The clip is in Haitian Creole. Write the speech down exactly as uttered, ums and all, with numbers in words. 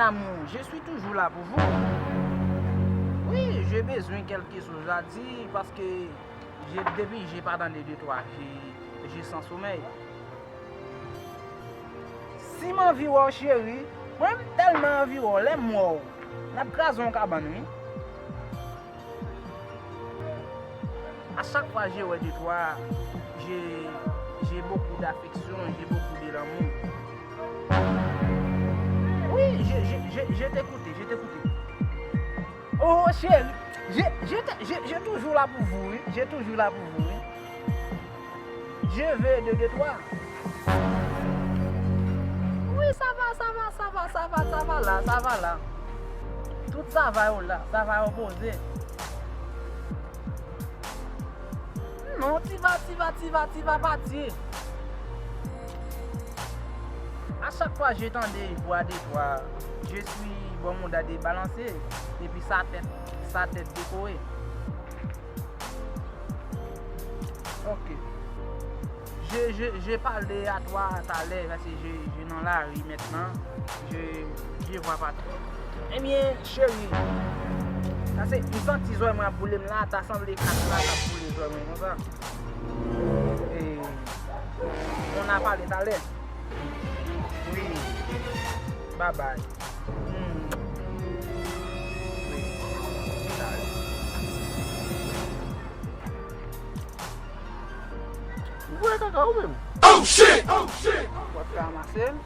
Amour, je suis toujours là pour vous. Oui, j'ai besoin quelque chose à dire parce que j'ai, depuis j'ai pas tande de toi, j'ai, j'ai sans sommeil. Si m anvi wè w, cheri, mwen m tèlman anvi wè w, lè m wè w, n ap kraze yon kabann, wi. À chaque fois je vois de toi, j'ai, j'ai beaucoup d'affection, j'ai beaucoup de l'amour. Oui, je, je, je, je t'écoute, je t'écoute. Oh, chérie, je, je, te- je, je toujours là pour vous, oui. Je toujours là pour vous, oui. Je veux de, de toi. Oui, ça va, ça va, ça va, ça va, ça va là, ça va là. Tout ça va, oh là, ça va opposé. Non, ti va, ti va, ti va, ti va pati. A chak fwa je tande vwa de twa, je suis, bon, mouda debalanse, epi sa tèt, sa tèt dekore. Ok. Je, je, je parle à toi talè, paske je, je nan lari mentnan. Je, je vois pas trop. Ebyen, cheri, paske m santi zòrèy mwen ap boule m la, ta sanble kat la k ap boule zòrèy mwen konsa. E, on a parlé talè. Wi. Babay. Hmm. Wi. Talè. Ou wè kaka ou menm? Oh shit! Oh shit! W ap ka ranmase l.